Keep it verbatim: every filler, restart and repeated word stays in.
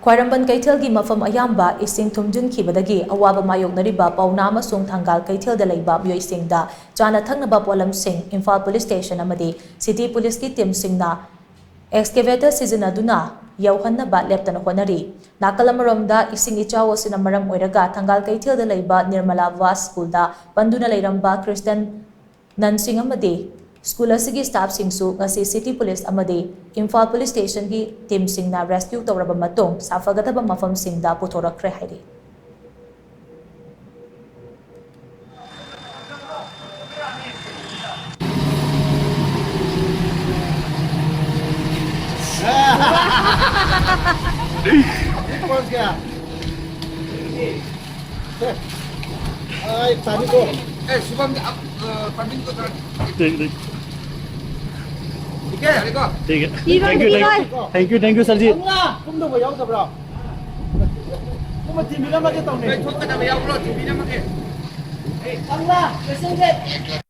ꯈ꯭ꯋꯥꯏꯔꯝꯕꯟ ꯀꯩꯊꯦꯜꯒꯤ ꯃꯐꯝ ꯑꯌꯥꯝꯕ ꯏꯁꯤꯡ ꯊꯨꯝꯖꯤꯟꯈꯤꯕꯗꯒꯤ ꯑꯋꯥꯕ ꯃꯥꯌꯣꯛꯅꯔꯤꯕ ꯄꯥꯎꯅꯥ ꯑꯃꯁꯨꯡ ꯊꯪꯒꯥꯜ ꯀꯩꯊꯦꯜꯗ ꯂꯩꯕ ꯃꯤꯑꯣꯏꯁꯤꯡꯗ ꯆꯥꯅ ꯊꯛꯅꯕ ꯄꯣꯠꯂꯝꯁꯤꯡ ꯏꯝꯐꯥꯜ ꯄꯨꯂꯤꯁ ꯁ꯭ꯇꯦꯁꯟ ꯑꯃꯗꯤ ꯁꯤꯇꯤ ꯄꯨꯂꯤꯁꯀꯤ ꯇꯤꯝꯁꯤꯡꯅ ꯑꯦꯛꯁꯀꯦꯚꯦꯇꯔ ꯁꯤꯖꯤꯟꯅꯗꯨꯅ ꯌꯧꯍꯟꯅꯕ ꯂꯦꯞꯇꯅ ꯍꯣꯠꯅꯔꯤ꯫ ꯅꯥꯀꯜ ꯑꯃꯔꯣꯝꯗ ꯏꯁꯤꯡ ꯏꯆꯥꯎ ꯑꯁꯤꯅ ꯃꯔꯝ ꯑꯣꯏꯔꯒ ꯊꯪꯒꯥꯜ ꯀꯩꯊꯦꯜꯗ ꯂꯩꯕ ꯅꯤꯔꯃꯂꯥ ꯚꯥꯁ ꯁ꯭ꯀꯨꯜꯗ ꯄꯟꯗꯨꯅ ꯂꯩꯔꯝꯕ ꯈ꯭ꯔꯤꯁꯇꯟ ꯅꯟꯁꯤꯡ ꯑꯃꯗꯤ ꯁ꯭ꯀꯨꯜ ꯑꯁꯤꯒꯤ ꯁ꯭ꯇꯥꯐꯁꯤꯡꯁꯨ ꯉꯁꯤ ꯁꯤꯇꯤ ꯄꯨꯂꯤꯁ ꯑꯃꯗꯤ ꯏꯝꯐꯥꯜ ꯄꯨꯂꯤꯁ ꯁ꯭ꯇꯦꯁꯟꯒꯤ ꯇꯤꯝꯁꯤꯡꯅ ꯔꯦꯁꯀ꯭ꯌꯨ ꯇꯧꯔꯕ ꯃꯇꯨꯡ ꯁꯥꯐꯒꯗꯕ ꯃꯐꯝꯁꯤꯡꯗ ꯄꯨꯊꯣꯔꯛꯈ꯭ꯔꯦ ꯍꯥꯏꯔꯤ꯫ कौन गया? ए, शुभम, आप, अ, प्रवीण को थोड़ा ठीक, ठीक। ठीक है? ठीक है। Thank you, thank you। Thank you, thank you, sir जी। ꯀꯪꯂꯥ ꯀꯨꯝꯗꯧꯕ ꯌꯥꯎꯗꯕ꯭ꯔꯣ? ꯀꯨꯝꯕ ꯊꯤꯟꯕꯤꯔꯝꯃꯒꯦ ꯇꯧꯅꯦ꯫ ꯅꯣꯏ ꯊꯣꯛꯀꯗꯕ ꯌꯥꯎꯕ꯭ꯔꯣ? ꯊꯤꯟꯕꯤꯔꯝꯃꯒꯦ꯫ ꯀꯪꯂꯥ, ꯄꯦꯁꯦꯟꯖꯔ꯫